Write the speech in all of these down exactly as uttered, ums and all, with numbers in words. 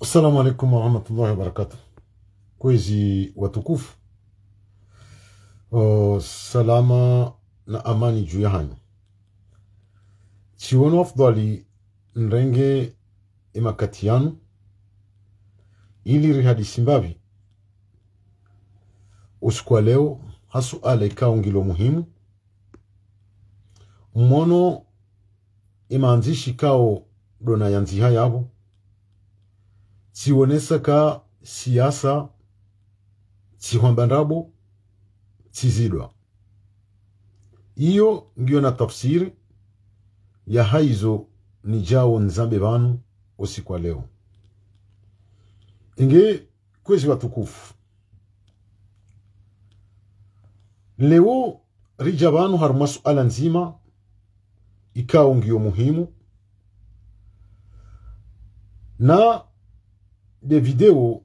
Assalamu alaikum warahmatullahi wabarakatuh. Kwezi watukufu. O, salama na amani juu yahanyu. Tsiwono afdhwali nirenge emakati yanu, ili rihadisi mbapvi usiku wa leo, ha suala ikao ngilo muhimu. Mwono emandzishi ikao ndo nayandziha yapvo, tsiwonesa ka siasa, tsi hwamba ndrabo, tsi zidwa. Iyo ngiyo na tafsiri ya haizo nidjao nizambe pvanu usiku wa leo. Inge kwezi watukufu. Leo ridja pvanu harumwa suala ndzima ikao ngiyo muhimu, na nde video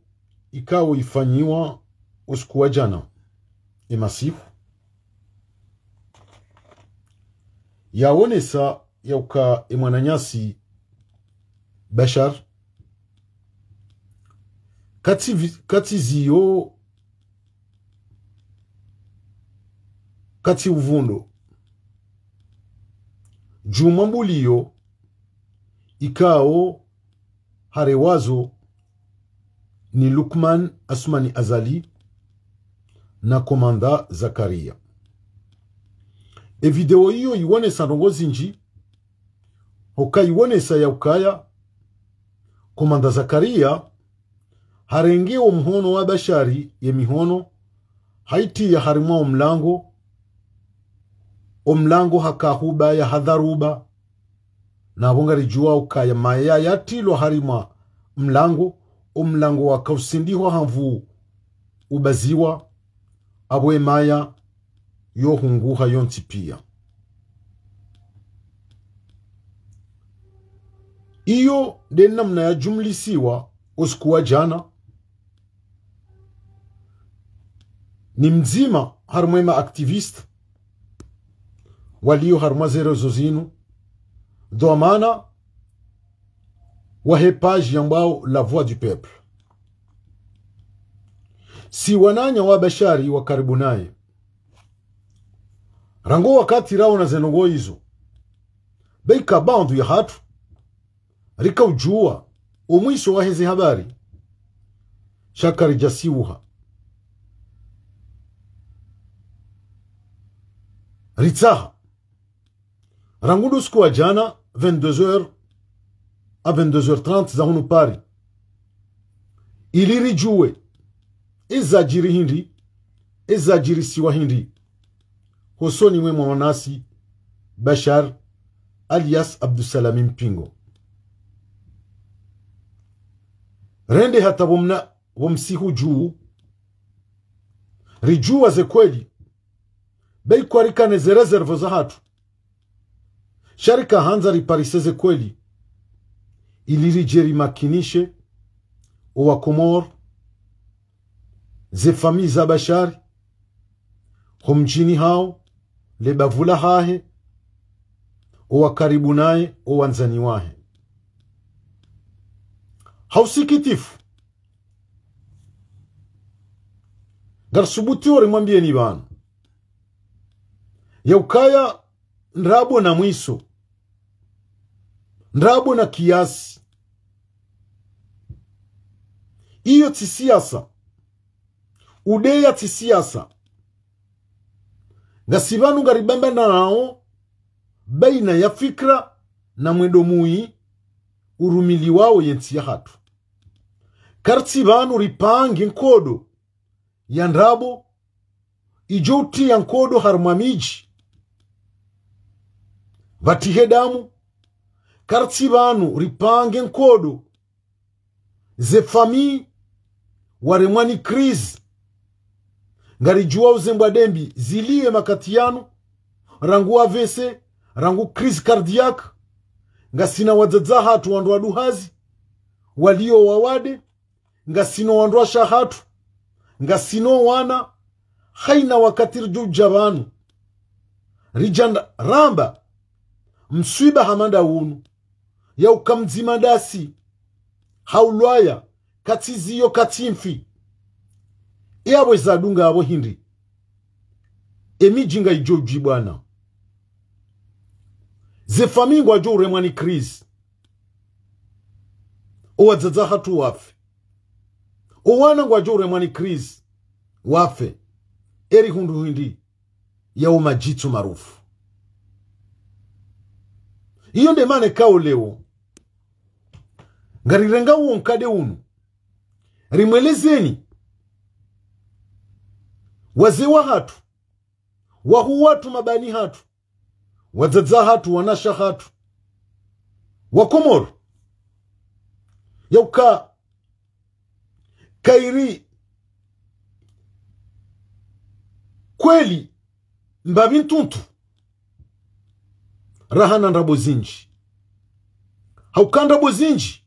ikao ifanyiwa usiku wa djana, emasihu, yawonesa yauka emwananyasi Bashar katsi vi-, katsi ziyo, katsi uvundo djumwa mbuliyo ikao harewazo ni Lukman Asumani Azali na komanda Zakaria. Evideo iyo iwonesa ndrongoo zindji, hoka iwonesa yaukaya komanda Zakaria harenge omuhono wa Bashari yemihono, haitiya harimwa omlango, omlango haka hubaya ha dharuba, na pvo ngaridjuwa ukaya maya yatilwa harimwa mlango, omlango waka usindihwa ha nvuu ubaziwa, apvo emaya yohunguha yontsi piya. Iyo nde namna yajumlisiwa usiku wa djana ni mdzima harumwa ema activistes waliyo harumwa ze réseaux zinu, dhwamana wahe page yambwao La Voix du Peuple. Si wananya wa Bashari wa karibu naye, rangu wakati raona ze ndrongoo izo, be ika baadhwi yahatru rika udjuwa omwiso waheze habari, sha karidjasiwuha. Ritsaha rangu ndo usiku wa djana, vingt-deux heures à vingt-deux heures trente za hunu Paris, ili ridjuwe ezadjiri hindri, ezadjirisiwa hindri hosoni mwe mwananyasi Bashar alias Abdusalami Mpingo. Rende hata pvo mna-, pvo msihu dju, ridjuwa ze kweli, be ikwa rikane ze réserves zahatru, sha rika handza riparise ze kweli, ili ridje rimakinishe owa Komori, ze famille za Bashari, ho mdjini hawo, le bavu lahahe, owa karibu naye, owandzani wahe. Ha usikitifu, ngarisubutuo rimwambiyeni pvanu yaukaya ndrabo na mwiso, ndrabo na kiasi. Iyo tsi siasa. Udeya tsi siasa. Ngasi pvanu ngaribambanao baina ya fikira na mwendo muyi urumiliwao yentsi yahatru. Karitsi pvanu ripange nkodo ya ndrabo idjo utiya nkodo harumwa midji pvatrihe damu. Karitsi pvanu ripange nkodo ze famille waremwa ni crise. Ngaridjuwa uzembwa dembi ziliye makati yanu, rangu A V C, rangu crise cardiaque. Ngasina wadzadze hatru wandru waduhazi waliyo wawade, ngasina wandru washe hatru, ngasina wana. Haina wakati ridjo udja pvanu ridja nda-, ramba mswiba hama nda unu, yauka mdzima ndasi, ha ulwaya, katsi ziyo, katsi mfi. E apvo zadunga apvo hindri? E midji ngayidjo djibwana. Ze famille ngwadjo uremwa ni crise. O wadzadze wahatru wafe. O wana ngwadjo uremwa ni crise, wafe. Eri hundru hindri? Yawo madjitso marufu. Iyo nde mana ikao leo ngarirenga uwo nkado unu, rimwelezeni wazee wahatru, wahuu wahatru, mabani hatru, wadzadze wahatru, wanashe wahatru, Wakomoro, yauka kayiri kweli mbapvi ntuntu, rahana ndrabo zindji. Hauka ndrabo zindji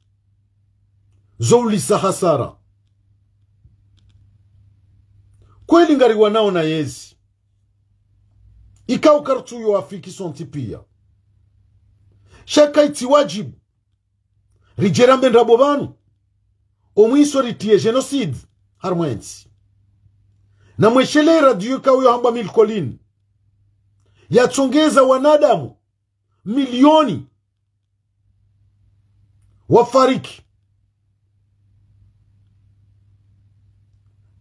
zo ulisa hasara. Kweli ngariwanao na yezi ikao kartsu yo afiki sontsi pia. Sha kayitsi wadjibu ridje rambe ndrabo pvanu, o mwiso ritiye génocide harumwa entsi. Na mweshelee radio ikao yo hambwa Mille Collines, yatsongeza wanadamu milioni wafariki.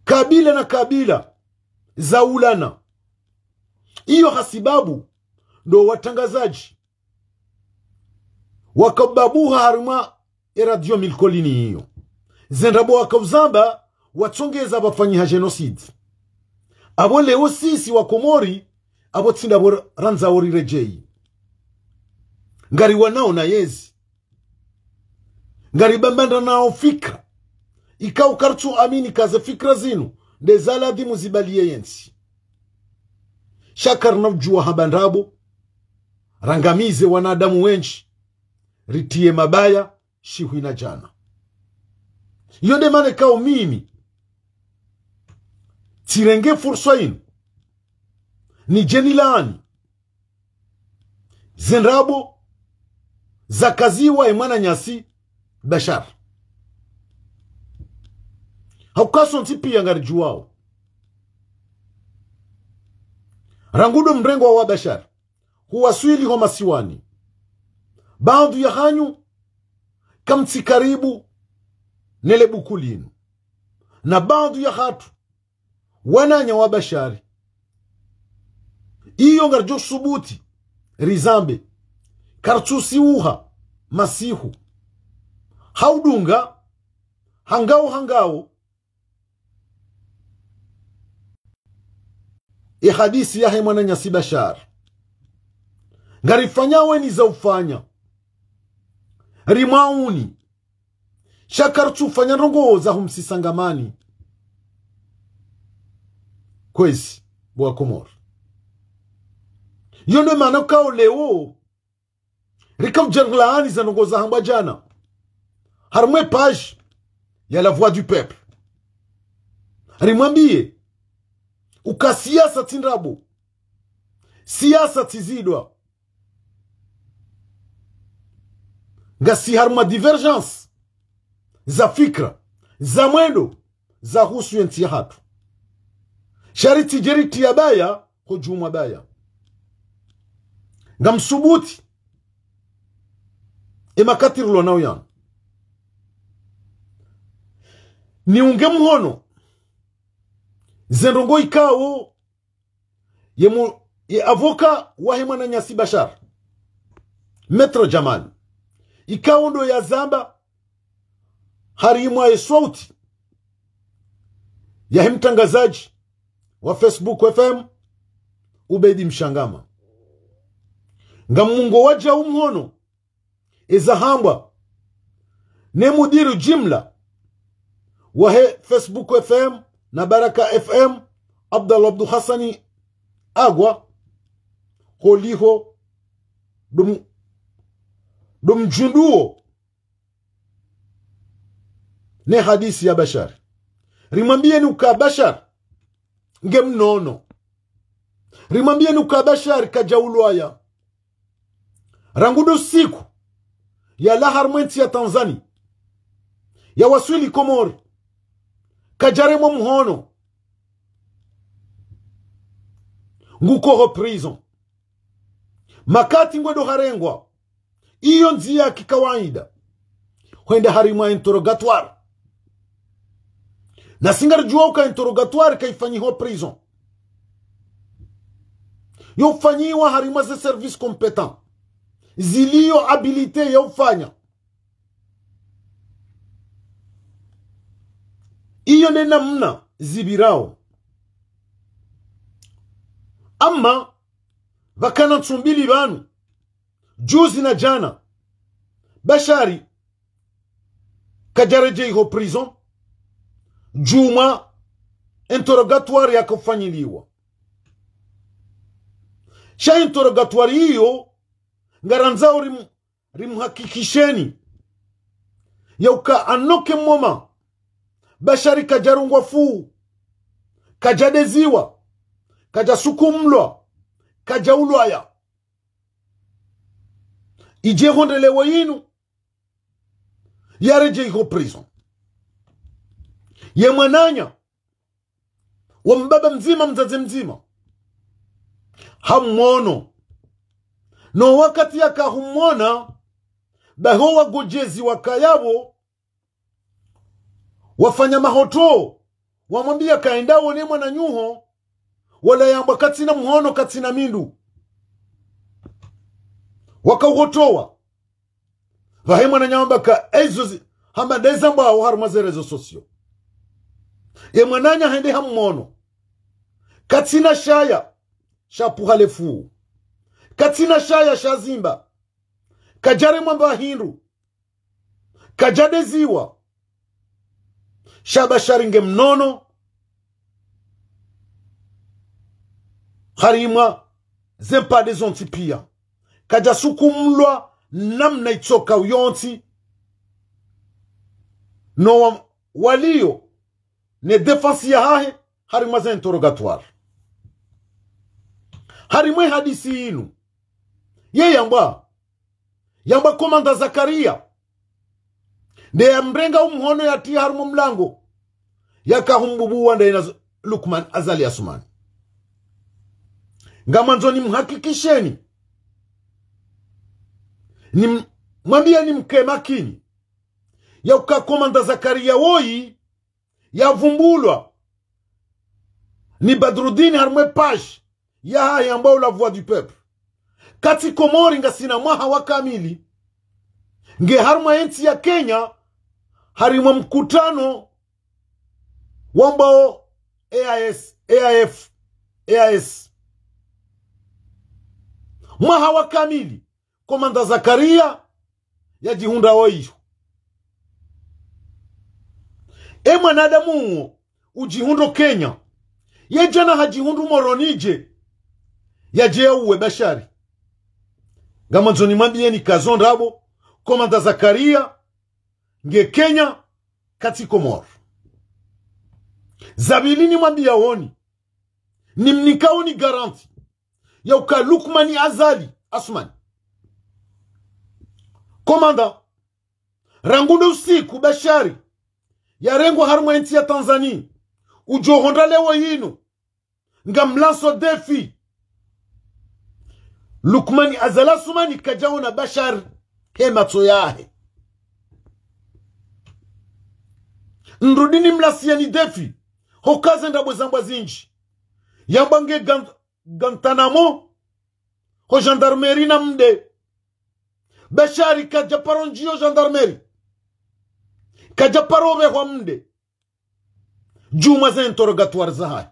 Kabila na kabila zaulana. Iyo hasibabu ndo watrangazadji wakababuha harumwa e radio Mille Collines iyo. Ze ndrabo wakauzamba watsongeza pvafanyiha génocide. Apvo leo sisi Wakomori, apvo tsi ndrabo randzao riredjeyi. Ngariwanao na yezi. Ngaribambandranao fikira ikao kartsu amini ka ze fikira zinu nde za ladhimu zibaliye yentsi. Sha karina udjuwa hamba ndrabo rangamize wanadamu wendji, ritiye mabaya shihwi na djana. Iyo nde mana ikao mimi tsirenge fursa inu nidje nilaani ze ndrabo zakaziwa e mwananyasi Bashar. Hauka sontsi pia ngaridjuwao, rangu ndo mrengwa wa Bashar huwaswili ho masiwani, baadhwi yahanyu kamtsi karibu nele buku linu, na baadhwi yahatru wananya wa Bashar. Iyo ngaridjo subuti rizambe, kartsu siuha masihu, haudunga hangao hangao e hadisi yahe mwananyasi Bashar. Ngarifanyao eni za ufanya, rimwauni, sha kartsu ufanya ndrongoo za humsisa ngamani. Kwezi, bo Wakomoro. Iyo nde mana ikao leo rika udja rilaani ze ndrongoo zahambwa djana harumwa e page ya La Voix du Peuple. Rimwambiye uka siasa tsi ndrabo, siasa tsi zidwa. Ngasi harumwa divergence za fikira, za mwendo, zahusu yentsi yahatru. Sha ritsidje ritiya baya ho djumwa baya. Ngamsubuti e makati rilo nao yanu niunge mhono ze ndrongoo ikao ye mu-, ye avocat wahe mwananyasi Bashar, Maître Jamal, ikao ndo yazamba harimwa ye swauti yahe mtrangazadji wa Facebook F M, Ubeidi Mshangama. Ngamungo wadjau mhono eza hambwa ne mudiru jimla wahe Facebook F M na Baraka F M, Abdallah Abdou Hassani Agwa, holiho dum-, dumdjunduo ne hadisi ya Bashar. Rimwambiyeni uka Bashar nge mnono. Rimwambiyeni uka Bashar kadja ulwaya. Rangu ndo siku yalawa harumwa entsi ya Tanzania, Yawaswili Komori, kadjaremwa mhono, nguko ho prison. Makati ngwendo harengwa, iyo ndzia ya kikawaida, hwenda harimwa interrogatoire. Nasi ngaridjuwa uka interrogatoire kayifanyiwa ho prison. Yo ufanyiwa harimwa ze services compétents zilio habilités ya ufanya. Iyo nde namna zipvirao. Ama pvakana ntsu mbili pvanu, juzi na jana, Bashari kadjaredjei ho prison, djumwa interrogatoire yakofanyiliwa. Sha interrogatoire iyo, ngarandzao rim-, rimhakikisheni ya uka à aucun moment Bashari kadjarungwa fuu, kadjadeziwa, kadjasukumlwa, kadjaulwaya. Idje hondrelewa yinu, yaredjei ho prison. Ye mwananya wa mbaba mdzima, mdzadze mdzima, hamwono. No wakati yaka humwona, baho wagodjezi wakaya pvo, wafanya mahoto, wamwambia kaenda wone mwananyaho, wala yambwa katsina mhono, katsina mindru. Wakauhotowa. Pvahe mwananya hamba ka ezo zi-, hamba ndeza mbwawo harumwa ze réseaux sociaux. Ye mwananya hende hamwono. Katsina shaya, shapvuha le fuu. Katsina shaya, shazimba. Kadjaremwa mba hindru. Kadjadeziwa. Sha Bashari nge mnono harimwa ze mpandre zontsi pia. Kadjasukumlwa namna itsoka uyontsi. No wa-, walio ne défense yahahe harimwa ze interrogatoire. Harimwa ye hadisi yinu, ye yambwa, yambwa commandant Zakaria nde yamrenga umhono yatria harumwa mlango, yaka humbubuwa ndaye na Z-, Lukman Azali Asumani. Ngamwandzo nimhakikisheni, nim-, mwambie nimke makini, ya uka commandant Zakaria woyi yavumbulwa ni Badrudini harimwa ye page yahahe yambwao La Voix du Peuple. Katsi Komori ngasina mwaha wa kamili, nge harimwa ye ntsi ya Kenya, harimwa mkutano wambwao A I S, A I F, A I S. Mwaha wa kamili, commandant Zakaria yadjihundra woyi. E mwanadamu uwo udjihundro Kenya. Ye djana hadjihundru Moroni dje, yadje yauwe Bashari. Ngamwandzo nimwambieni ka zo ndrabo, commandant Zakaria nge Kenya, katsi Komori. Za pvili nimwambiaoni, nimnikaoni garantie ya uka Lukmani Azali Asumani, commandant, rangu ndo usiku Bashari yarengwa harimwa ye ntsi ya Tanzania, udjo hondra leo yinu, ngamlanso défi. Lukmani Azali Asumani kadjaona Bashari he matso yahe. Nrudi nimlasieni défi, hoka ze ndrabo zambwa zindji. Yambwa nge Gan-, Guantanamo, ho gendarmerie na mde. Bashari kadjaparo ndjiyo gendarmerie. Kadjaparo pvehwa mde. Djumwa ze interrogatoire zahahe.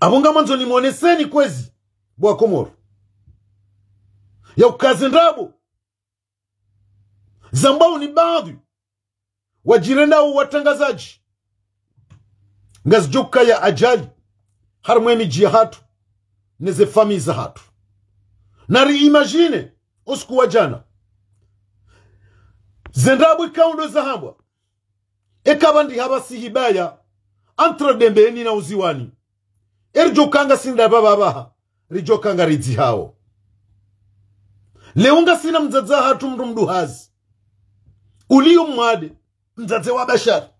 Apvo ngamwandzo nimwoneseni kwezi, bo wa Komori, ya uka ze ndrabo zambwao ni baadhwi wadjirendao watrangazadji, ngazidjo kaya ajali harimwa ye midji yahatru, ne ze famille zahatru. Nari imagine, usiku wa djana, ze ndrabo ikao ndo zahambwa, eka pvandri hapvasi hibaya entre Dembeni na Uziwani, eridjo kanga sindra pvapvapvaha, ridjo kanga ridzi hawo. Leo ngasina mdzadze hatru mndru mduhazi, Uliyo mwade, mdzadze wa Bashar.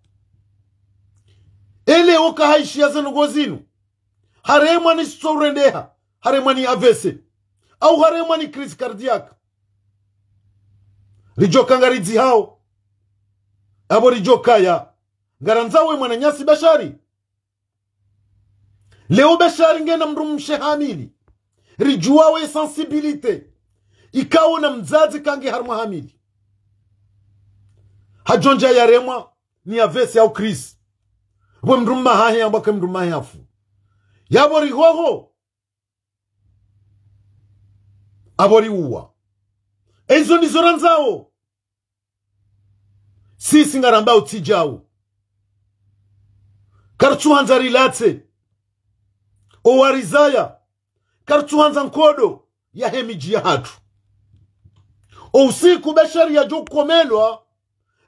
Ele oka haishiya zendrongo zinu. Haremwa ni sitso urendeha, haremwa ni A V C. Au haremwa ni crise cardiaque. Ridjoka ngaridzihao. Apvo ridjokaya. Ngarandzao we mwananyasi Bashar. Leo Bashar ngena mdrumshe hamili. Ridjuwa we sensibilité. Ikao na mdzadze kange harumwa hamili. Hadjondja yaremwa ni A V C au crise. Pvo mdrume hahe yamba ke mdrume hahe hafu. Yapvo rihoho. Apvo riuwa. Ezo ndizo randzao. Sisi ngarambao tsi djau. Karitsuhandza rilatse. Owarizaya. Karitsuhandza nkodo yahe midji yahatru. O usiku Bashar yadjo komelwa,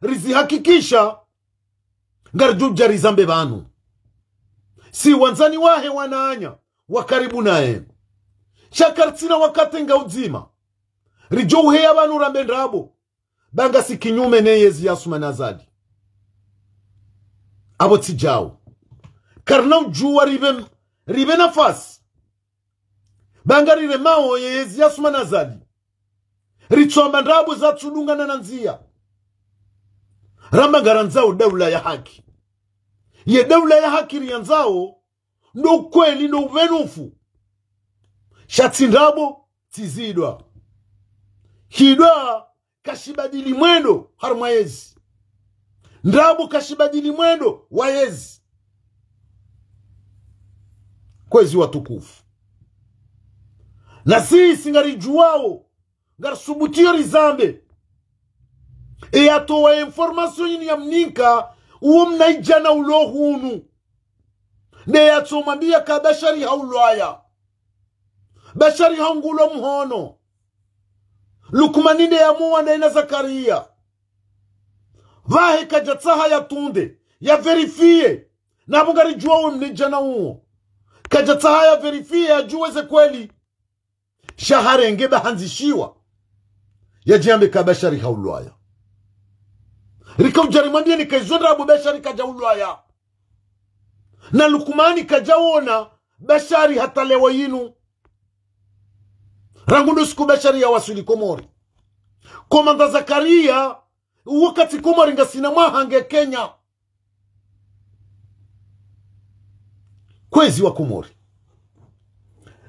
rizihakikisha, ngaridjo dja rizambe pvanu. Si wandzani wahe wananya, wa karibu naye. Sha karitsina wakati nga udzima. Ridjo uheya pvanu rambe ndrabo. Ba ngasi kinyume ne yezi ya Assoumani Azali. Apvo tsi djau. Karina udjuwa ripve, ripve nafasi. Ba ngariremao ye yezi ya Assoumani Azali. Ritsoamba ndrabo zatsudungana na ndziya. Ramba ngarandzao daula ya haki. Ye daula ya haki riyandzao, ndo ukweli, ndo upvenufu. Sha tsi ndrabo, tsi zidwa. Hidwa kashibadili mwendo harumwa yezi. Ndrabo kashibadili mwendo wa yezi. Kwezi watukufu. Na sisi ngaridjuwao, ngarisubutiyo rizambe. Eyatowa information yinu yamnika, uwo mnaidjana ulo hunu. Nde yatsomwambiya ka Bashar haulwaya. Bashar haungulwa mhono. Lukmani nde yamuwa nde na Zakaria. Pvahe kadjatsaha yatunde, ya vérifier. Na apvo ngaridjuwa we mnaidjana uwo. Kadjatsaha ya vérifier, yadjuwe ze kweli. Sha harenge ba handzishiwa. Yadjiambe ka Bashar haulwaya. Rika udja rimwambiye ni ka izo ndrabo Bashar kadjaulwaya. Na Lukmani kadjawona Bashar hata leo yinu. Rangu ndo siku Bashar yawaswili Komori. Komanda Zakaria, wakati Komori ngasina mwaha nge Kenya. Kwezi wa Komori.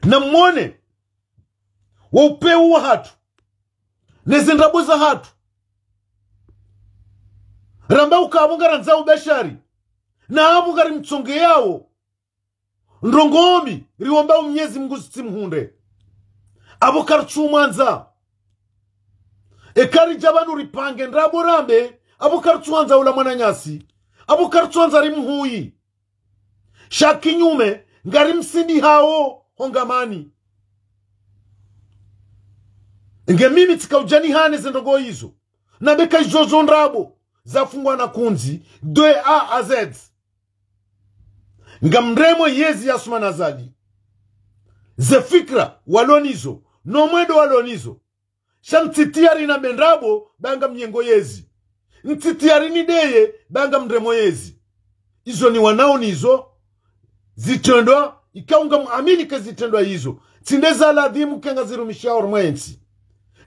Na mwone, wa upeu wahatru. Ne zendrabo zahatru. Ramba uka apvo ngarandzao Bashar. Na apvo ngarimtsongeyao. Ndrongo mbi, riomba Mnyezi Mngu zitsimhundre. Apvo karitsumwandza. Eka ridja pvanu ripange ndrabo rambe, apvo karitsuhandza ula mwananyasi. Apvo karitsuhandza rimhuyi. Sha kinyume, ngarimsindihao hongamani. Nge mimi tsika udja nihane zendrongo izo. Na beka izo zo ndrabo, zafungwa na kundzi, de A à Z. Ngamremo yezi ya Assoumani Azali. Ze fikra walo nizo, no mwendo walo nizo. Sha ntsi tayari nambe ndrabo, ba ngamnyengo yezi. Ntsi tayari nideye, ba ngamremo yezi. Izo niwanao nizo, zitrendwa, ikao ngamwamini ka zitrendwa izo. Tsi nde za ladhimu ke ngazirumishiwao harumwa yentsi.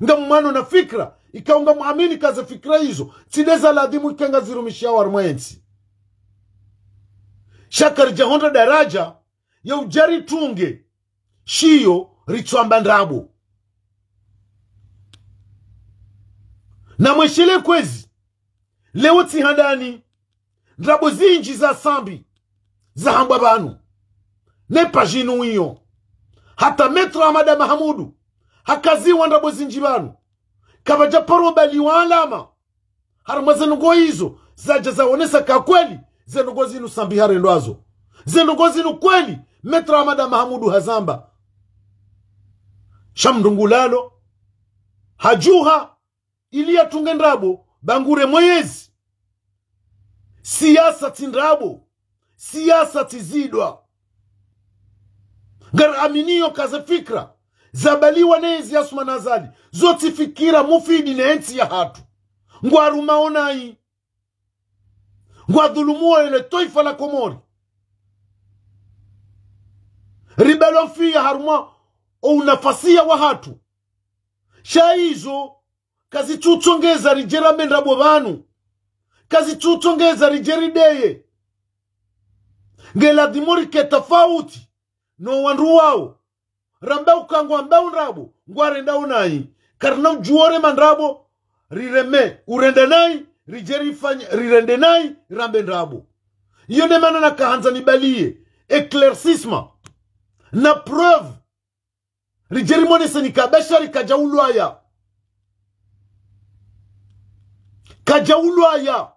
Ngamwano na fikra, ikao ngamwamini ka ze fikra izo. Tsi nde za ladhimu ke ngazirumishiwao harumwa yentsi. Sha karidjahundra daradja, ya udja ritunge, shiyo ritsoamba ndrabo. Na mweshele kwezi, leo tsi handani, ndrabo zindji za sambi, zahambwa pvanu. Ne pvadjinu wiyo. Hata Maître Ahmada Mahamudu, hakaziwa ndrabo zindji pvanu. Kapvadja paro baliwa alama. Harumwa zendrongo izo, zadja zaonesa ka kweli, zendrongo zinu sambi harendwazo. Zendrongo zinu kweli, Maître Ahmada Mahamudu hazamba. Sha mndru ngulalo, hadjuha, ili yatunge ndrabo, ba nguremo yezi. Siasa tsi ndrabo, siasa tsi zidwa. Ngaraminio ka ze fikra zabaliwa ne yezi ya Assoumani Azali, zo tsi fikira mufidi ne ntsi yahatru. Ngwarumao nayi. Ngwadhulumuo ele twaifa la Komori. Ribelwa fiya harumwa o unafasiya wahatru. Sha izo, kazitsutsongeza ridje rambe ndrabo pvanu. Kazitsutsongeza ridje rideye. Nge ladhimu rike tafauti no wandru wao. Rambe uka ngwambao ndrabo, ngwarendao nayi. Karina udjuo rema ndrabo, rireme, urende nayi, ridje rifanye, rirende nayi, rambe ndrabo. Iyo nde mana nakahandza nibaliye éclaircissement na preuve. Ridje rimonese ni ka Bashari kadja ulwaya. Kadja ulwaya.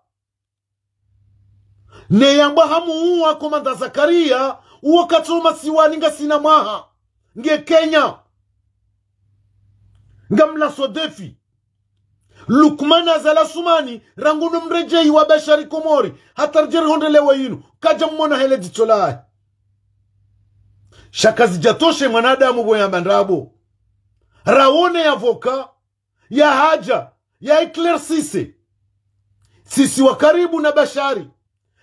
Ne yambwa hamuuwa Komanda Zakaria, uwo katso masiwani ngasina mwaha. Nge Kenya. Ngamlaso défi. Lukman Azali Assoumani, rangu no mredjeyi wa Bashari Komori, hata ridje rihondre leo yinu, kadja mmona hele dzitso lahe. Sha kazidjatoshe mwanadamu pvo yamba ndrabo. Raone avocat, yahadja, ya éclaircisse. Sisi wa karibu na Bashari,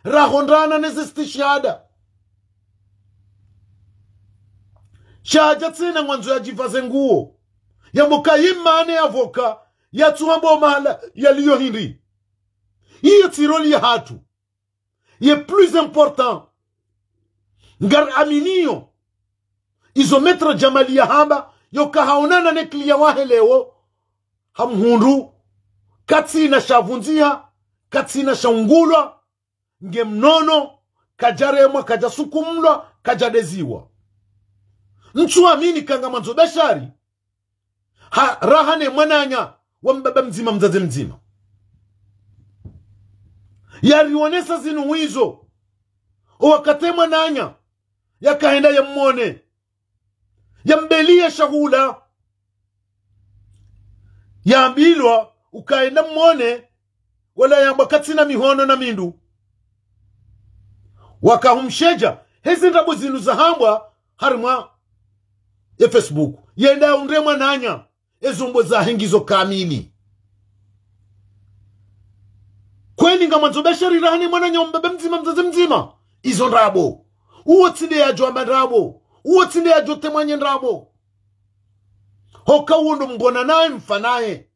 rahondrana neze stishada. Sha hadja tsena ngwandzo yadjipvaze nguo. Yambe uka yimane avocat, yatsuhamba o mahala yaliyo hindri. Iyo tsi rôle yahatru. Ye plus important, ngari aminiyo izo Maître Djamali yahamba, yoka haonana ne client wahe leo, hamhundru katsina sha vundziha, katsina sha ungulwa, nge mnono, kadja remwa, kadja sukumlwa, kadja deziwa. Ntsu amini ka ngamwandzo Bashari, ha, raha ne mwananya wa mbaba mdzima, mdzadze mdzima. Yarionesa zinu wizo. O wakati mwananya yakahenda yammone, yambeliye shahula, yambilwa uka enda mmone, wala yambwa katsina mihono na mindru. Wakahumshedja hezi ndrabo zinu zahambwa harimwa ye Facebook. Yenda yaundre mwananya, ezombo zahe ngizo kamili. Kweli ngamwandzo Bashari raha ne mwananya wa mbaba mdzima, mdzadze mdzima? Izo ndrabo. Uwo tsi nde yadjo amba ndrabo. Uwo tsi nde yadjo temwanye ndrabo. Hoka uwo ndo mbona naye, mfa naye.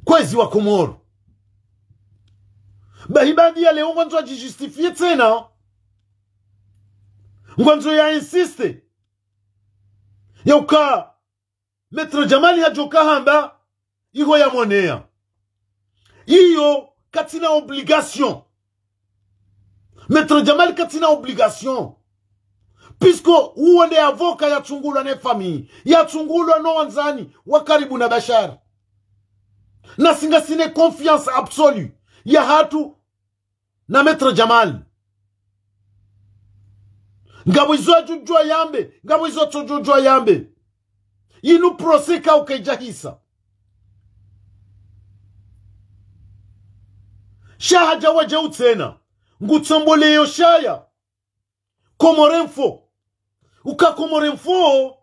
Kwezi wa Komoro. Bahi baadhi ya leo ngwandzo yadjijustifiye tsena. Ngwandzo ya insiste. Yauka Maître Djamali hadjoka hamba, iho yamoneya. Iyo katsina obligation. Maître Djamali katsina obligation. Puisque uwo nde avocat yatsungulwa ne famille, yatsungulwa no wandzani wa karibu na Bashar. Nasi ngasina confiance absolue yahatru na Maître Djamali. Ngapvo izo yadjodjuwa yambe, ngapvo izo yatsodjodjuwa yambe. Inu procès kauka idjahisa. Sha hadja wadjau tsena, ngutsomboleyo shaya Comores Infos. Uka Comores Infos,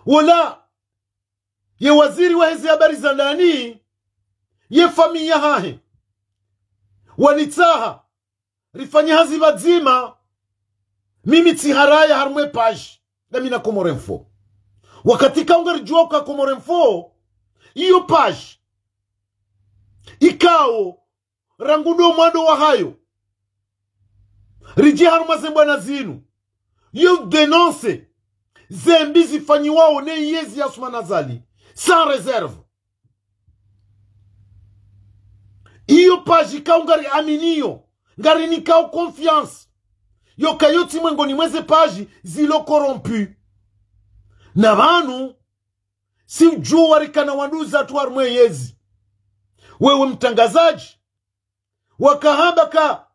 wola ye waziri waheze habari za ndani, ye famille yahahe, wanitsaha rifanye hazi pvadzima, mimi tsiharaya harimwa ye page, nda mi na Comores Infos. Wakati kaunga ridjuwa uka Comores Infos, iyo page ikao rangu ndo mwando wahayo ridji harumwa ze mbwana zinu, yo dénonce ze mbi zifanyiwao ne yezi ya Assoumani Azali, sans réserve. Iyo page ikao ngari aminiyo, ngari nikao confiance, yoka yo tsi mwengoni mweze page zilo corrompu. Na pvanu, si udjuwa rikana wandru zatru harumwa ye yezi. Wewe mtrangazadji, wakahamba ka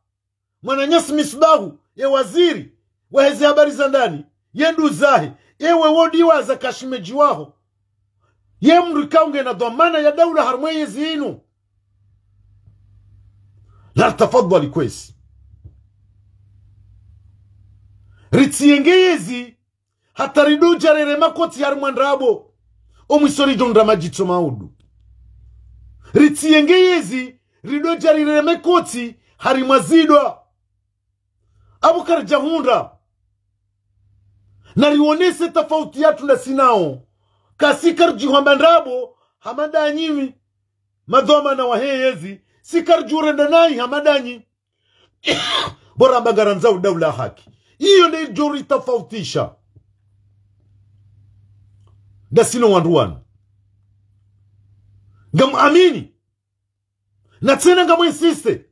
mwananyasi Misbahu, ye waziri waheze habari za ndani, ye nduzahe, ewe wodiwaza ka shemedji waho, ye mdru ikao ngena dhwamana ya daula harumwa ye yezi inu. Nartafadhwali kwezi. Ritsiyenge yezi, hata ridjo dja rere makoti harimwa ndrabo, omwiso ridjo ndra madjitso maudu. Ritsiyenge yezi, ridodja rireme kotsi, harimwa zidwa. Apvo karidja hundra. Na rionese tafauti yatru na sinao. Kasi karidji hwamba ndrabo, hama ndanyi mi, madhwamana wahe yezi, si karidji urenda nayi hama ndanyi. Bo ramba ngarandzao daula haki. Iyo nde idjo ritafautisha. Nda sino wandru wanu. Ngamwamini. Na tsena ngamwinsiste.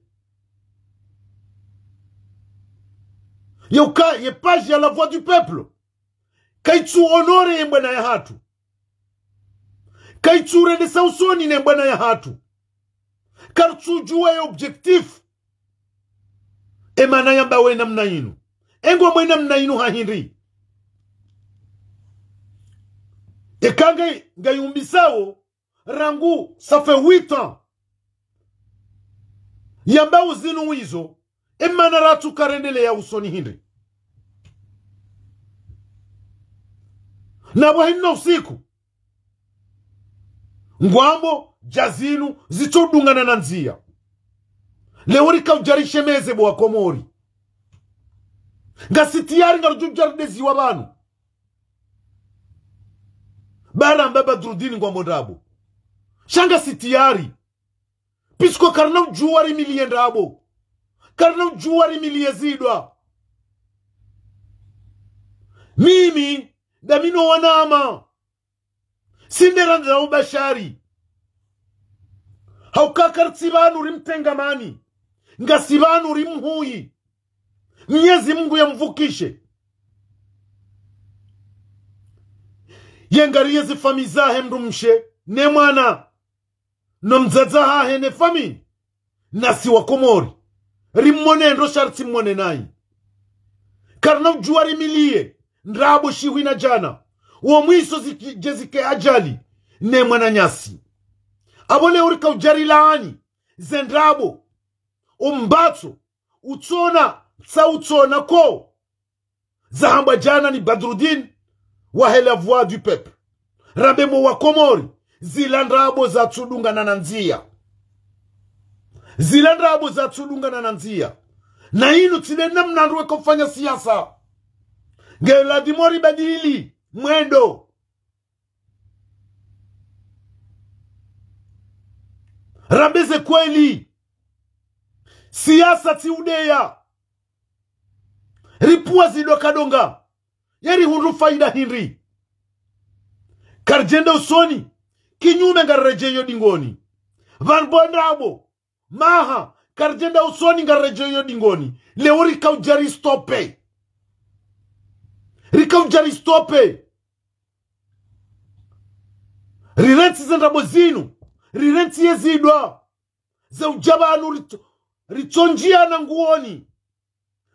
Yeuka, ye page ya La Voix du Peuple. Kaitsu honore ye mbwana yahatru. Kaitsu rendesa usoni ne mbwana yahatru. Karitsudjuwa ye objectif. E mana yamba we namna inu. Engwa mwe namna inu ha hindri. Eka nga, ngayumbisao, rangu, ça fait huit ans. Yamba uzinu wizo, e mana ratsu karendelea usoni hindri. Na pvwa hinu usiku. Ngwambo, dja zinu, zitsodungana na ndziya. Leo rika udja rishemeze bo wa Komori. Ngasi tiyari ngarudjo udja rideziwa pvanu. Ba ramba Badrudini ngwambo ndrabo. Sha ngasi tiyari. Puisque karina udjuwa rimiliye ndrabo. Karina udjuwa rimiliye zidwa. Mimi, ndami no wanama. Sindera ndrabo bashari. Hauka karitsi pvanu rimtengamani. Ngasi pvanu rimhuyi. Mnyezi Mungu yamvukishe. Yengariye ze famiyi zahe mdrumshe, ne mwana. No mdzadze hahe ne famiyi. Nasi wa Komori. Rimone ndro sha ritsimone nayi. Karina udjuwa rimiliye. Ndrabo shihwi na djana. Wo mwiso ziki-, dje zike ajali. Ne mwananyasi. Apvo leo rika udja rilaani. Ze ndrabo. Umbatso. Utsona, tsa utsona ko. Zahambwa djana ni Badrudini, wahe La Voix du Peuple. Rambe mo wa Komori, zila ndrabo zatsudungana na ndziya. Zila ndrabo zatsudungana na ndziya. Na inu tsi nde namna ndru weka ufanya siasa. Nge ladhimu ribadili, mwendo. Rambe ze kweli. Siasa tsi udeya. Ripvuwa zidwa kadonga. Ye rihundru fayida hindri. Karidjenda usoni. Kinyume ngariredjeyo dingoni. Pvanu bo ndrabo. Maha. Karidjenda usoni ngariredjeyo dingoni. Leo rika udja ristope. Rika udja ristope. Rirentsi ze ndrabo zinu. Rirentsi ye zidwa. Ze udja pvanu ritso-, ritsondjiana nguoni.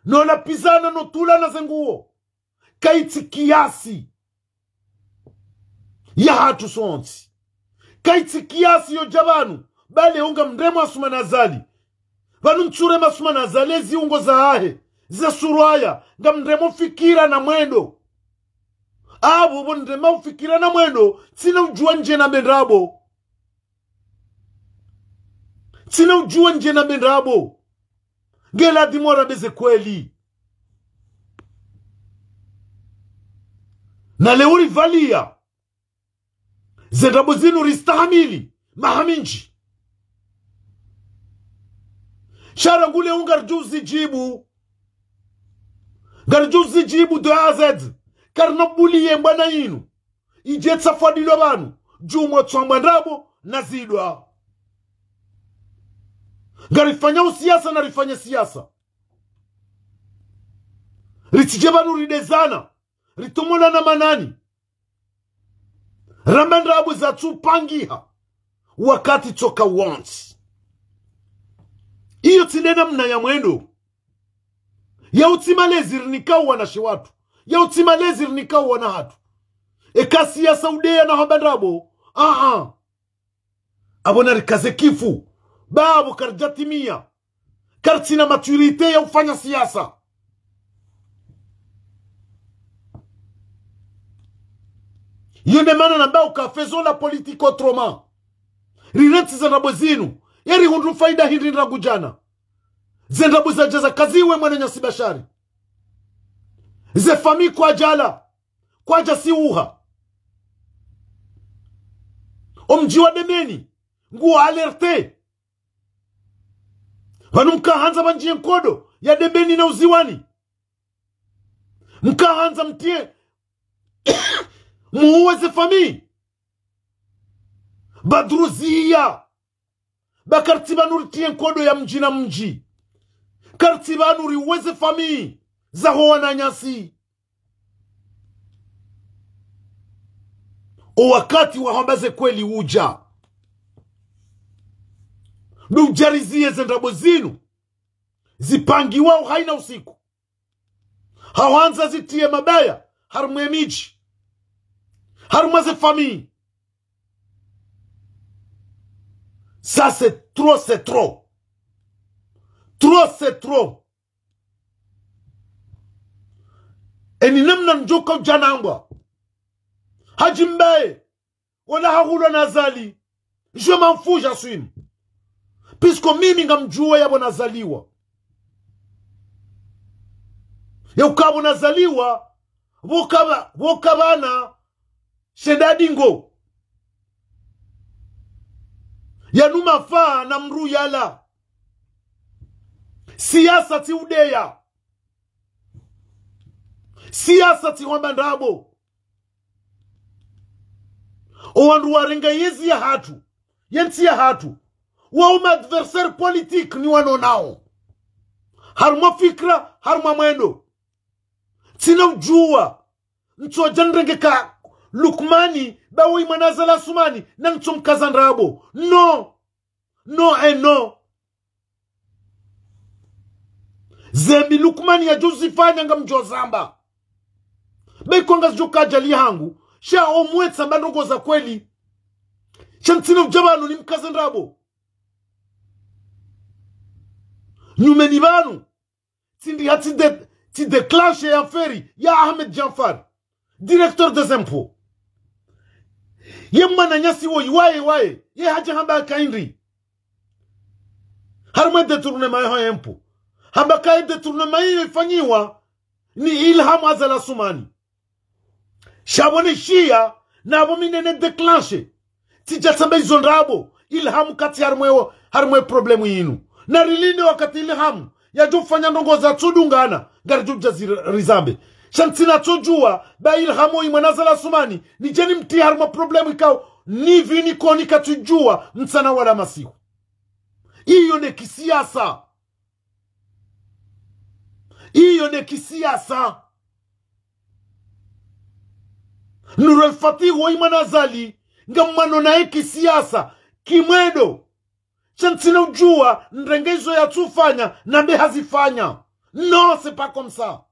No lapvizana no tulana ze nguo. Kaitsi kiasi. Yahatru sontsi. Kaitsi kiasi yo dja pvanu. Bale unga mremo Assoumani Azali. Pvanu ntsurema Assoumani Azali ezi ungo zahahe. Ze surwaya. Ngamremo fikira na mwendo. Apvo pvo nrema ufikira na mwendo. Tsina udjuwa ndje nambe ndrabo. Tsina udjuwa ndje nambe ndrabo. Nge ladhimu rambe ze kweli. Na leo ripvaliya. Ze ndrabo zinu ristahamili. Maha mindji. Sha rangu leo ngaridjo uzidjibu. Ngaridjo uzidjibu de A à Z. Karina buliye mbwana inu. Idje tsafwadilwa pvanu, djumwa tswambwa ndrabo, na zidwa. Ngarifanya usiasa, na rifanya siasa. Ritsidje pvanu ridezana, ritomolana manani. Ramba ndrabo zatsupangiha, wakati tsoka wontsi. Iyo tsi nde namna ya mwendo. Ya utsi malezi rinikao wanashe watru. Ya utsi malezi rinikao wana hatru. Eka siasa udeya na hamba ndrabo. Aa. Apvo na rikaze kifu. Ba apvo karidjatimiya. Karitsina maturité ya ufanya siasa. Iyo nde mana namba uka faisons la politique autrement. Rirentsi ze ndrabo zinu, yeri hundru faida hindri ndragu djana? Ze ndrabo zadja zakaziwe mwananyasi Bashari. Ze fami kwadjala, kwadja siuha. Omdji wa Dembeni nguo alerte. Pvanu mkahandza pvandjiye nkodo ya Dembeni na Uziwani. Mkahandza mtiye, muuwe ze fami. Badruziya. Ba karitsi pvanu ritiye nkodo ya mdji na mdji. Karitsi pvanu riuwe ze fami zaho wananyasi. O wakati wa hamba ze kweli udja. Ndo udja riziye ze ndrabo zinu zipangiwao haina usiku. Hawandza zitiye mabaya harumwa emidji, harumwa ze fami. Ça, c'est trop, c'est trop. Trop, c'est trop. Eni namna ndjoka udja nambwa Hadji Mbae, wala hahulwa na Azali. Je m'en fous, j'assume. Puisque mimi ngamdjuwa yapvo nazaliwa. Yauka pvo nazaliwa, pvoka pva-, pvoka pvana shedadi ngo. Yanu mafaa na mdru yala. Siasa tsi udeya. Siasa tsi hwamba ndrabo. O wandru warenga yezi yahatru, yentsi yahatru, wao ma adversaire politique ni wanu nao. Harumwa fikira, harumwa mwendo. Tsina udjuwa ntsodja nrenge ka Lukmani, ba woyi mwana Azali Assoumani, na ntsomkaza ndrabo. Non. Non et non. Zembi Lukmani yadjo zifanya ngamdjo zamba. Be iko ngazidjo ka djali hangu, sha omwetsa mba ndrongo za kweli. Sha ntsina udja pvanu nimkaze ndrabo. Nyumeni pvanu, tsindi hatsi de-, tsi déclencher affaire ya Ahmed Djanfar, directeur des impôts. Ye mwananyasi woyi waye, waye, ye hadja hamba ka hindri harumwa détournement yaho impôt? Hamba ka ye détournement iyo ifanyiwa ni Ilham Azali Assoumani. Sha pvo nishiya, na pvo mi nene déclencher. Tsidja tsamba izo ndrabo, Ilham katsi harumwa wo, harumwa problème yinu. Na rilinde wakati Ilham yadjo fanya ndrongo zatsudungana, ngaridjo dja zi-, rizambe. Sha ntsina tsodjuwa, ba Ilham woyi mwana Azali Assoumani, nidje nimtriye harumwa problème ikao, ni pvi ni koni katsudjuwa, mtsana wala masihu. Iyo nde kisiasa. Iyo nde kisiasa. Nour El Fath woyi mwana Azali, ngamwano naye kisiasa, kimwendo. Sha ntsina udjuwa nrenge izo yatsufanya, nambe hazifanya. Non, c'est pas comme ça.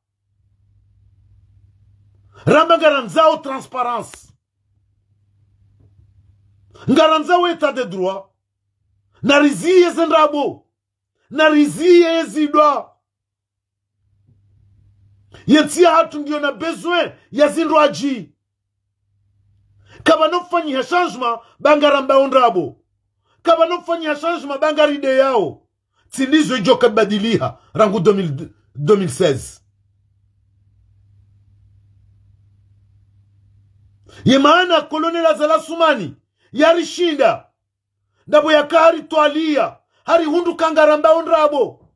Ramba ngarandzao transparence. Ngarandzao état de droit. Na riziye ze ndrabo. Na riziye ezidwa. Yentsi yahatru ngiyo na besoin ya zindru adji. Kapvana ufanyiha changement, ba ngarambao ndrabo. Kapvana ufanyiha changement, ba ngarideyao. Tsi ndizo idjoka badiliha rangu deux mille, deux mille seize. Ye maana Colonel Azali Assoumani yarishinda. Ndapvo yaka haritwaliya, harihundru ka ngarambao ndrabo,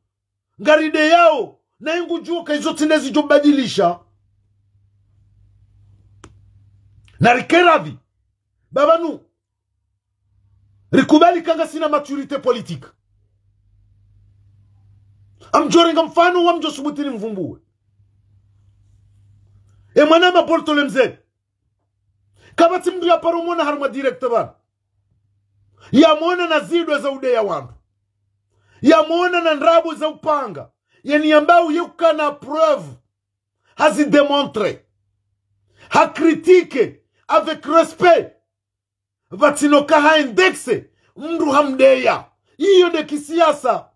ngarideyao, na ingudjuka izo tsi nde zidjo badilisha. Na rike radhi, ba pvanu, rikubali ka ngasina maturité politique. Ngamdjo renga mfano wa mdjo subuti nimvumbuwe. E mwana ma Bortole Mzee. Kapvatsi mndru yaparo mwona harumwa direct pvanu. Yamwona na zidwa za udeya wandru. Yamwona na ndrabo za upanga. Yeni yambao ye ukana preuve. Hazi démontrer. Ha critiquer avec respect. Pvatsina uka ha indexer mndru hamdeya. Iyo nde kisiasa.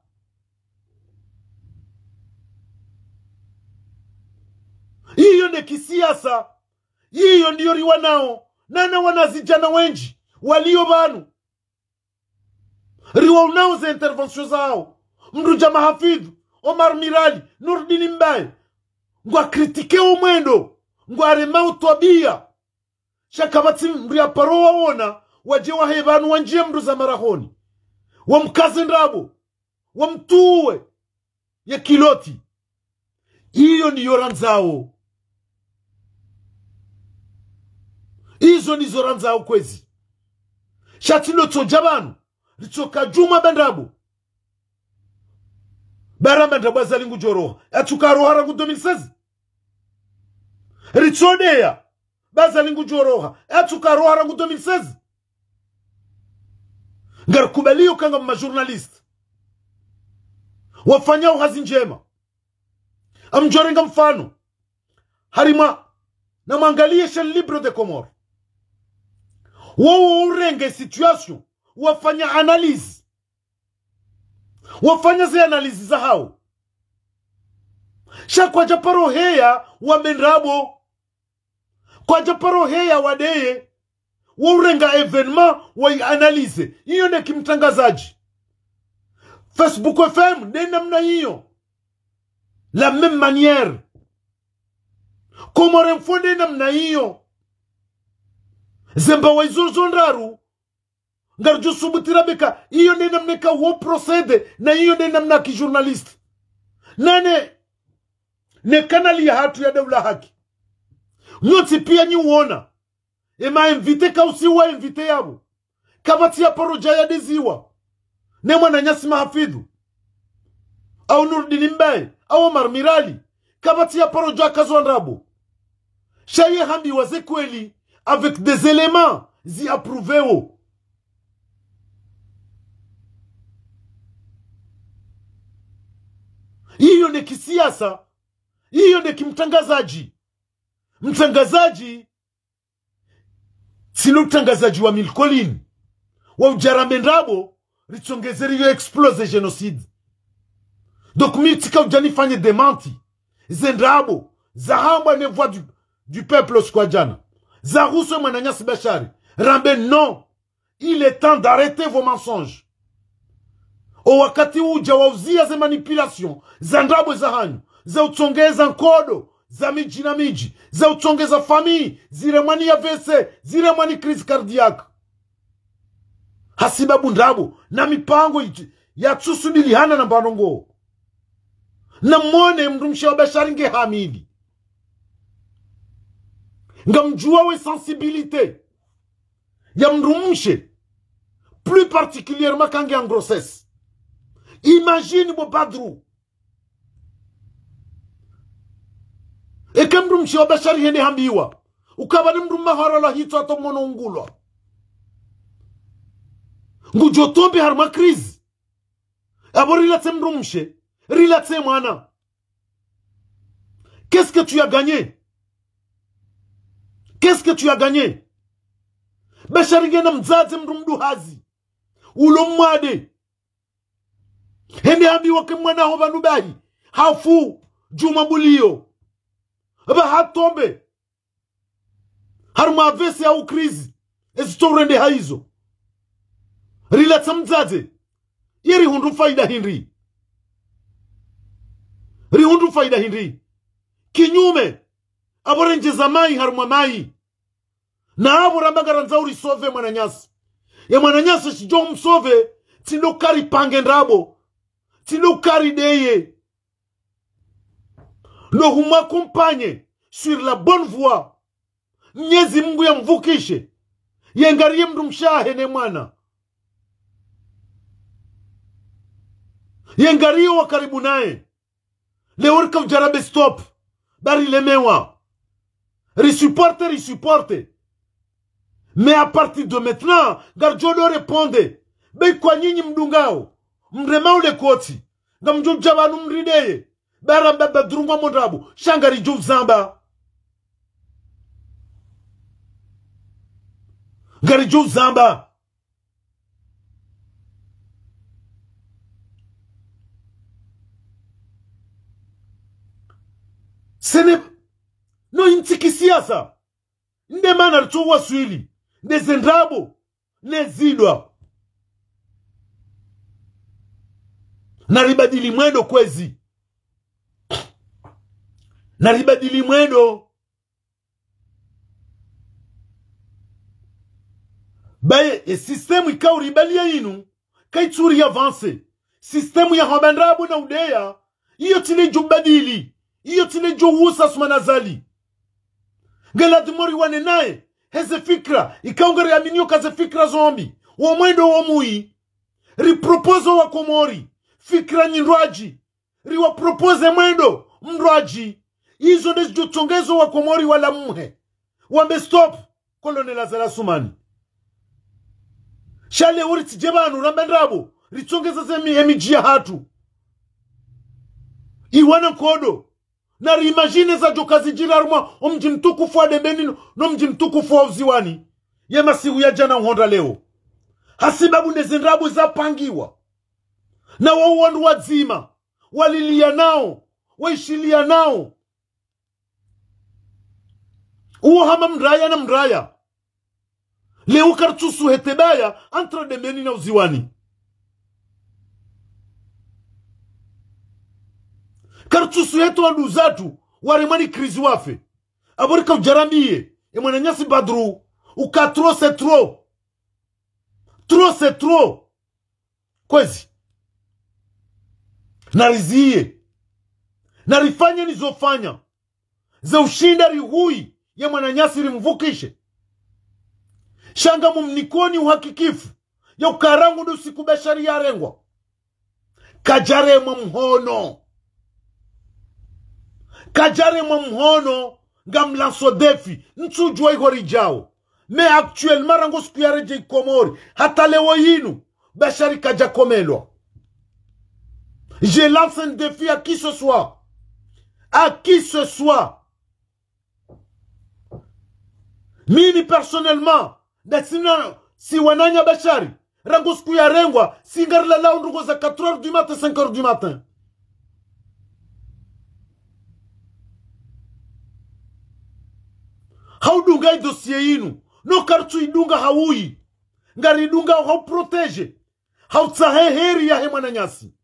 Iyo nde kisiasa. Iyo ndiyo riwanao. Nana wanazidjana wendji walio pvanu. Riwaonao ze intervention zawo. Mdru dja Mahafidhu, Omar Mirali, Nurdin Mbaye. Ngwa critiquer o mwendo. Ngwa remao twabiya. Sha kapvatsi mdru ya paro waona, wadje wahe pvanu wandjiye mdru za marahoni. Wamkaze ndrabo. Wamtuwe. Ye kiloti. Iyo ndiyo randzao. Izo ndizo randzao kwezi. Sha tsi ndo tsodja pvanu. Ritsoka djumwa ba ndrabo. Ba ramba ndrabo Azali ngudjoroha. Yatsuka roha rangu deux mille seize. Ritsodeya. Ba Azali ngudjoroha. Yatsuka roha rangu deux mille seize. Ngarikubaliyo ukaya ngapvo ma journaliste wafanyao hazi ndjema. Ngamdjorenga mfano. Harimwa, namwangaliye Chaîne Libre des Comores. Wowo urenge situation, wafanya analyse. Wafanya ze analyse zahawo. Sha kwadja paro heya wambe ndrabo. Kwadja paro heya wadeye. Wo urenga événement, wayi analyser. Iyo nde ki mtrangazadji. Facebook F M, nde namna iyo. La même manière. Comores Infos, nde namna iyo. Zemba wa izo zo ndraru. Ngaridjo subutu ramba ka, iyo nde namna ka wo procéder, na iyo nde namna ki journaliste. Nane, ne kanali yahatru ya Daula Haki. Nyontsi piya nyi uona. Ema invité kausiwa invité yapvo. Kapvatsi ya paro dja yadeziwa. Ne mwananyasi Mahafidhu. Au Nurdin Mbaye. Au Omar Mirali. Kapvatsi ya paro dja kazwa ndrabo. Sha ye hambiwa ze kweli avec des éléments zi approuvéo. Iyo nde ki siasa. Iyo nde ki mtrangazadji. Mtrangazadji tsi ndo utrangazadji wa Mille Collines. Wa udja rambe ndrabo, ritsongeze riyo exploser génocide. Donc, mi tsika udja nifanye démenti. Ze ndrabo, zahambwa ne Voix du, du Peuple siku ya djana. Zahusu mwananyasi Bashari. Rambe non. Il est temps d'arrêter vos mensonges. O wakati udja wa uziya ze manipulation, za ndrabo zahanyu, za utsongeza nkodo, za midji na midji, za utsongeza famille, ziremwa ni A V C, ziremwa ni crise cardiaque. Hasibabu ndrabo, na mipango idji, yatsusubiliana na mbano ngo. Namwone mdrumshe wa Bashari nge hamili. Ngamdjuwa we sensibilité ya mdrumshe, plus particulièrement kange en grossesse. Imagine bo Badru. Eka mdrumshe wa Bashari hende hambiwa. Ukaba ni mdrume mahara la hitswa ato mono ungulwa. Ngudjo tombe harumwa crise. Apvo rilatse mdrumshe, rilatse mwana. Qu'est-ce que tu as gagné? Qu'est-ce que tu as gagné? Bashari ngena mdzadze mdru mduhazi. Ulo mwade. Hende hambiwa ke mwana ho pvanu bahi. Hafu, djumwa buliyo. Apva hatombe. Harumwa A V C au crise, ezitso urendeha izo. Rilatsa mdzadze, ye rihundru faida hindri? Rihundru faida hindri? Kinyume, apvo rendjeza mayi harumwa mayi. Na apvo ramba ngarandzao uri sauver mwananyasi. Ye mwananyasi shidjo msauver, tsi ndo kari pange ndrabo. Tsi ndo kari deye. Ndo humwa accompagner sur la bonne voie. Mnyezi Mungu yamvukishe. Ye ngariye mdrumshe wahe ne mwana. Ye ngariyo wa karibu naye. Leo rika udja rambe stop. Ba rilemewa. Risupporte, risupporte. Mais à partir de maintenant, ngaridjo do répondre. Be kwa nyinyi mdungao. Mremao le koti. Ngamdjo dja pvanu mrideye. Ba ramba Badru ngwa mo ndrabo. Sha ngaridjo uzamba. Ngaridjo uzamba. Sene, no intsi kisiasa. Nde mana ritso waswili. Nde ze ndrabo. Ne zidwa. Naribadili mwendo kwezi. Naribadili mwendo. Baye, e système ikao ribaliya inu, kaitsuri avancer. Système ya hwamba ndrabo na udeya, iyo tsi ile idjo badili, iyo tsi ile idjo usa Assoumani Azali. Nge ladhimu riwane naye, heze fikira, ikao ngariaminiyo ka ze fikira zo mbi, wo mwendo wo mwi. Ripropose wa Komori, fikira nyindrwadji, riwapropose mwendo mndrwadji. Izo ndezidjo tsongeza wa Komori walamuhe. Wambe stop, Colonel Azali Assoumani. Sha leo ritsidje pvanu rambe ndrabo, ritsongeza ze mi-, emidji yahatru. Iwana nkodo. Nari imagine zadjo kazidjiri harumwa omdji mtukufu wa Dembeni no, no mdji mtukufu wa Uziwani. Ye masihu ya djana uhondra leo. Hasibabu ndeze ndrabo zapangiwa. Na wao wandru wadzima, waliliya nao, waishiliya nao. Uwo hama mraya na mraya. Leo karitsusuhete baya entre Dembeni na Uziwani. Karitsusuhete wanduzatru, waremwa ni crise wafe. Apvo rika udjarambiye, e mwananyasi Badru, uka trop c'est trop. Trop c'est trop. Kwezi. Nariziye. Narifanye nizofanya. Ze ushinda rihuyi ye mwananyasi rimvukishe. Sha ngamumnikoni uhakikifu ya uka rangu ndo usiku Bashari yarengwa, kadjaremwa mhono. Kadjaremwa mhono, ngamlanso défi, ntsudjuwa iho ridjao. Mais actuellement, rangu siku yaredjeyi Komori, hata leo yinu, Bashari kadjakomelwa. Je lance un défi à qui que ce soit. À qui que ce soit. Mimi personnellement, ndasina, si wananya Bashari, rangu siku yarengwa, si ngarilalao ndrongoo za quatre heures du matin, cinq heures du matin. Haudunga i dossier yinu, no karitsu idunga hauyi, ngaridunga hauprotéger, hautsaha e heri yahe mwananyasi.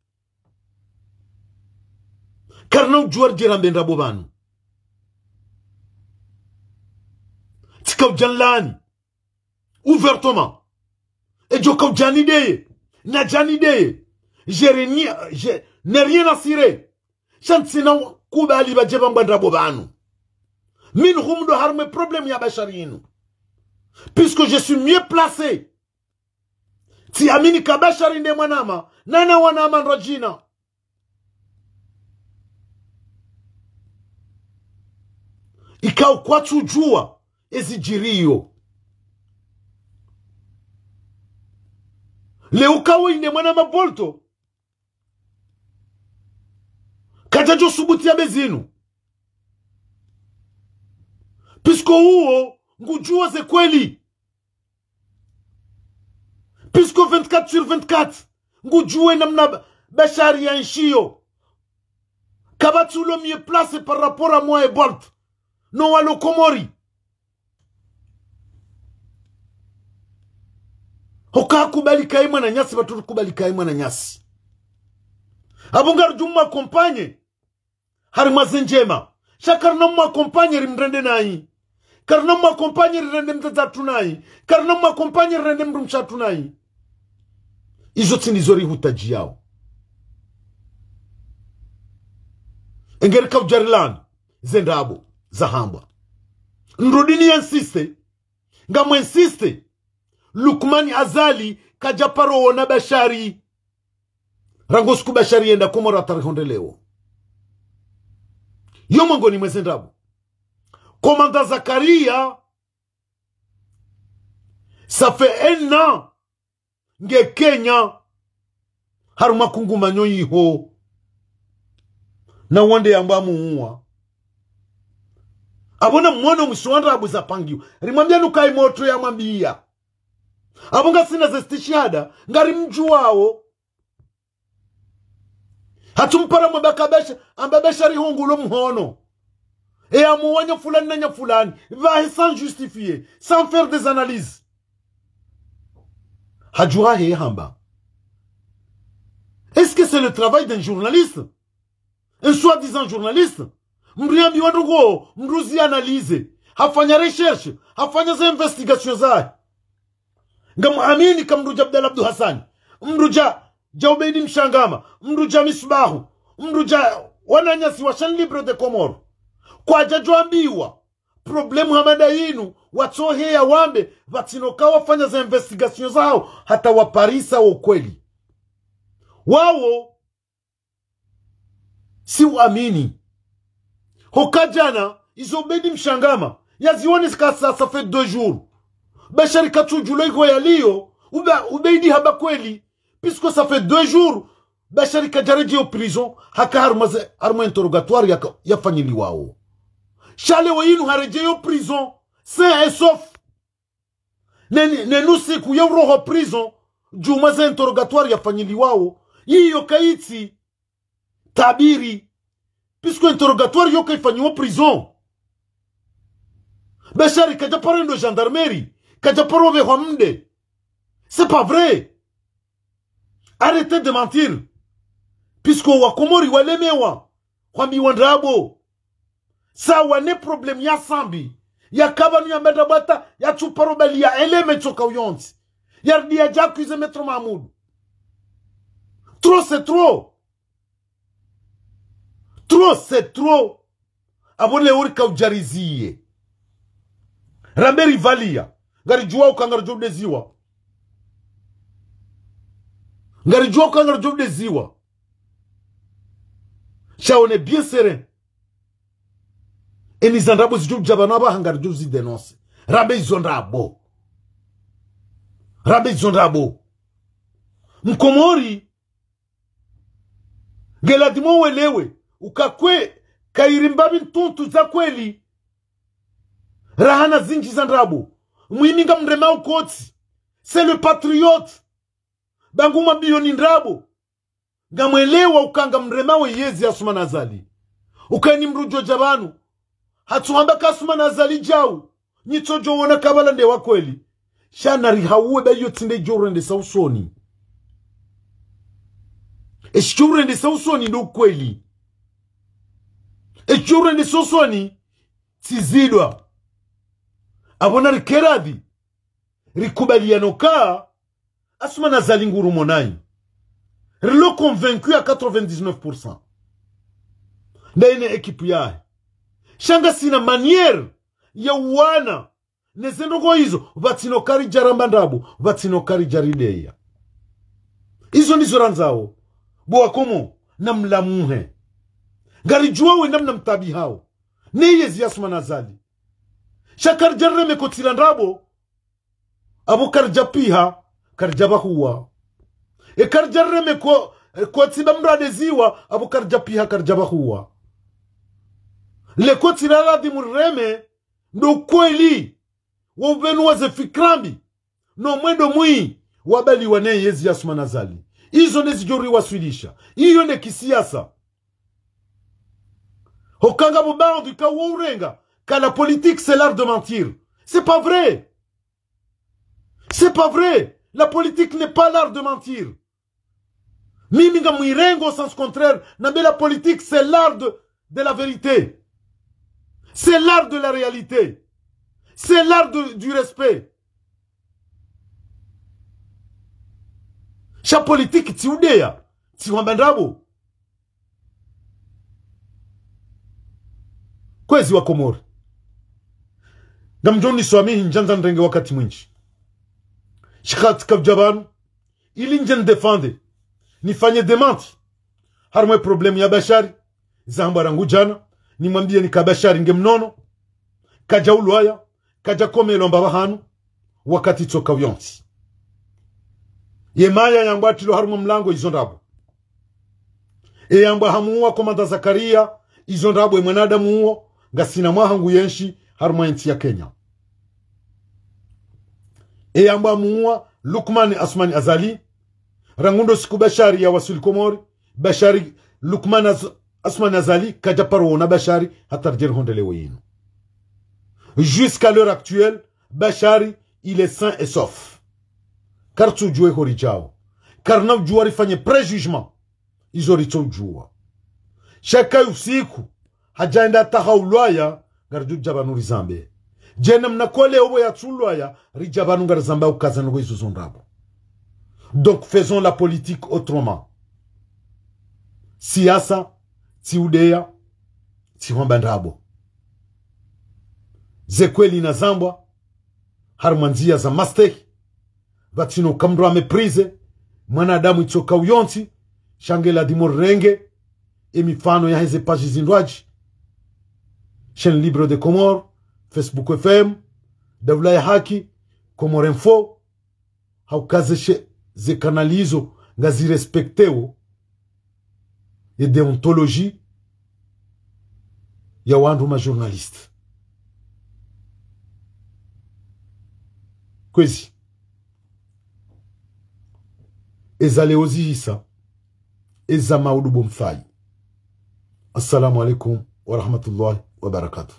Karina udjuwa ridje rambe ndrabo pvanu. Tsika udjanlani. Ouvertement. Edjo ka udjanideye. Nadjanideye. Je renie-, je n'ai rien à cirer. Sha ntsina kubali pvadje pvambwa ndrabo pvanu. Mimi nihumdo harumwa e problème ya Bashari yinu. Puisque je suis mieux placé. Tsiamini ka Bashari nde mwanama, nana wanama ndrwadjina. Ikao kwatsudjuwa ezidjiriyo. Leo uka wo inde mwanama Bolto, kadjadjo subuti yambe zinu. Puisque uwo ngudjuwa ze kweli. Puisque vingt-quatre sur vingt-quatre, ngudjuwa namna Ba-, Bashari yanshiyo. Kapvatsi ulo mieux placé par rapport à moi et Bolt. No walo Komori. Hoka kubali kayi mwananyasi, pvatsu kubali kayi mwananyasi. Apvo ngarudjo mwa accompagner. Harimwa ze ndjema. Sha karina mwa accompagner rimrende nayi. Karina mwa accompagner rirende mdzadze hatru nayi. Karina mwa accompagner rirende mdrumshe hatru nayi. Izo tsi ndizo rihutadjiyao. Engeri ka udjarilani ze ndrabo zahambwa. Nrudi ni insiste. Ngamu insiste. Lukman Azali kadja paro wona Bashari. Rangu siku Bashari yenda Komori hata rihondre leo. Yo mwengoni mwa ze ndrabo. Commandant Zakaria, ça fait un an nge Kenya, harumwa kungumanyo yiho. Na wonde yamba muwa. Apvo na mwana mwiso wa ndrabo zapangiwa. Rimwambiya nuka imoto yamwambiya. Apvo ngasina ze stishihada, ngarimdjuwao. Hatsumpara mwe baka Basha-, amba Bashari hongolo mhono. E amuwa nya fulani na nya fulani. Pvahe sans justifier, sans faire des analyses. Hadjuha he hamba. Est-ce que c'est le travail d'un journaliste? Un soi-disant journaliste? Mndru yambiwa ndrongoo, mndru zi analyser, hafanya recherche, hafanya za investigation zahe. Ngamwamini ka mndru dja Abdallah Abdou Hassane, mndru dja, dja Ubeidi Mshangama, mndru dja Misbahu, mndru dja wananyasi wa Chaîne Libre des Comores. Kwadjadjo ambiwa problème hama nda yinu, watsoheya wambe, pvatsina uka wafanya za investigation zawo, hata waparisa wo ukweli. Wawo, si uamini. Hoka djana, izo Ubeidi Mshangama, yaziwonesa ka ça, ça fait deux jours. Bashari katsudjuwa iko yaliyo, Ube-, Ubeidi hamba kweli. Puisque ça fait deux jours, Bashari kadjaredjeyi yo prison, haka harumwa ze, harumwa interrogatoire yaka, yafanyiliwawo. Sha leo yinu haredjeyi yo prison, sain et sauf. Ne, ne, ne nusiku ya uroha prison, djumwa ze interrogatoire yafanyiliwawo, yiyo kayitsi tabiri. Puisque interrogatoire yo kayifanyiwa prison. Bashari kadjaparo enda gendarmerie, kadjaparo pvehwa mde. C'est pas vrai. Arrêtez de mentir. Puisque Wakomori walemewa, hwambiwa ndrabo. Sawa ne problème ya Sambi, yaka pvanu yamba ndrabo hata yatsuparo bali ya eleme tsoka uyontsi. Yaridi yadja accuser Maître Mahmoud. Trop, c'est trop. Trop, c'est trop. Apvo leo rika udjariziye. Rambe ripvaliya. Ngaridjuwa uka ngaridjo udeziwa. Ngaridjuwa uka ngaridjo udeziwa. Sha on est bien serein. Eni za ndrabo zidjo udja pvanu apvaha ngaridjo uzidénoncer. Rambe izo ndrabo. Rambe izo ndrabo. Mkomori, ngeladhimu welewe, uka kwe, kayiri mbapvi ntuntu za kweli. Rahana zindji za ndrabo. Mwimi ngamremao kotsi. C'est le patriote. Ba ngumwambiyo ni ndrabo. Ngamwelewa uka ngamremao yezi Assoumani Azali. Uka eni mndru djo dja pvanu, hatsuhamba ka Assoumani Azali djau, nyi tsodjo wona ka pvala nde wa kweli. Sha narihauwe ba iyo tsi nde idjo urendesa usoni. Eshi idjo urendesa usoni ndo ukweli. Eshi idjo urendesa usoni tsi zidwa. Apvo narike radhi, rikubaliane uka Assoumani Azali ngurumonayi. Rilo convaincu à quatre-vingt-dix-neuf pour cent. Ndaye ne équipe yahe. Sha ngasina manière ya uwana ne ze ndrongoo izo, pvatsina uka ridja ramba ndrabo, pvatsina uka ridja rideya. Izo ndizo randzao, bo Wakomori, namlamuhe. Ngaridjuwao we namna mtabihao ne yezi ya Assoumani Azali. Sha karidja rireme kotsi la ndrabo, apvo karidja piha, karidja pvahuwa. E karidja rireme ko, e kotsi ba mndru adeziwa, apvo karidja piha, karidja pvahuwa. Le kotsi la ladhimu rireme, ndo ukweli wa upvenuwa ze fikira mbi, no mwendo mwi wabaliwa ne yezi ya Assoumani Azali. Izo nde zidjo riwaswilisha. Iyo nde kisiyasa. Hoka ngapvo baadhwi ka wo urenga ka la politique c'est l'art de mentir. C'est pas vrai. C'est pas vrai. La politique n'est pas l'art de mentir. Mimi ngamwirengo au sens contraire, nambe la politique c'est l'art de, de la vérité. C'est l'art de la réalité. C'est l'art de, du respect. Sha politique tsi udeya, tsi wamba ndrabo. Kwezi Wakomori, ngamdjo niswamihi ndjandza nirenge wakati mwindji. Shikati kapvadja pvanu ili ndje nidéfende, nifanye démenti harumwa e problème ya Bashari, zahambwa rangu djana, nimwambiye ni ka Bashari nge mnono, kadja ulwaya, kadja komelwa mbapvi hanu, wakati tsoka uyontsi. Ye maya yambwa atrilwa harumwa mlango izo ndrabo. E yambwa hamuwa komanda Zakaria izo ndrabo, e mwanadamu uwo ngasina mwaha nguyenshi harumwa entsi ya Kenya. E yambwa hamuwa Lukman Assoumani Azali, rangu ndo siku Bashari ya waswili Komori, Bashari, Lukman Az-, Assoumani Azali kadja paro wona Bashari hata ridje rihondre leo yinu. Jusqu'à l'heure actuelle, Bashari, il est sain et sauf. Karitsudjuwa iho ridjao. Karina udjuwa rifanye préjugement. Izo ritso udjuwa. Shaka usiku, hadja enda taha ulwaya, ngaridjo dja pvanu rizambe. Djena mna kole opvo yatsu ulwaya, ridja pvanu ngarizamba ukaza noko izo zo ndrabo. Donc, faisons la politique autrement. Siasa, tsi udeya, tsi hwamba ndrabo. Ze kweli nazambwa, harumwa ndziya za mastehi, pvatsina uka mndru amépriser, mwanadamu itsoka uyontsi, sha nge ladhimu rirenge, emifano yaheze page zindrwadji, Chaîne Libre des Comores, Facebook F M, Daula ya Haki, Comores Info, hauka ze she-, ze kanali izo ngazi respecteo ye déontologie ya wandru ma journaliste. Kwezi. Eza leo zihisa, eza maudu bo mfayi. Assalamu alaikum wa rahmatullahi wa barakatuh.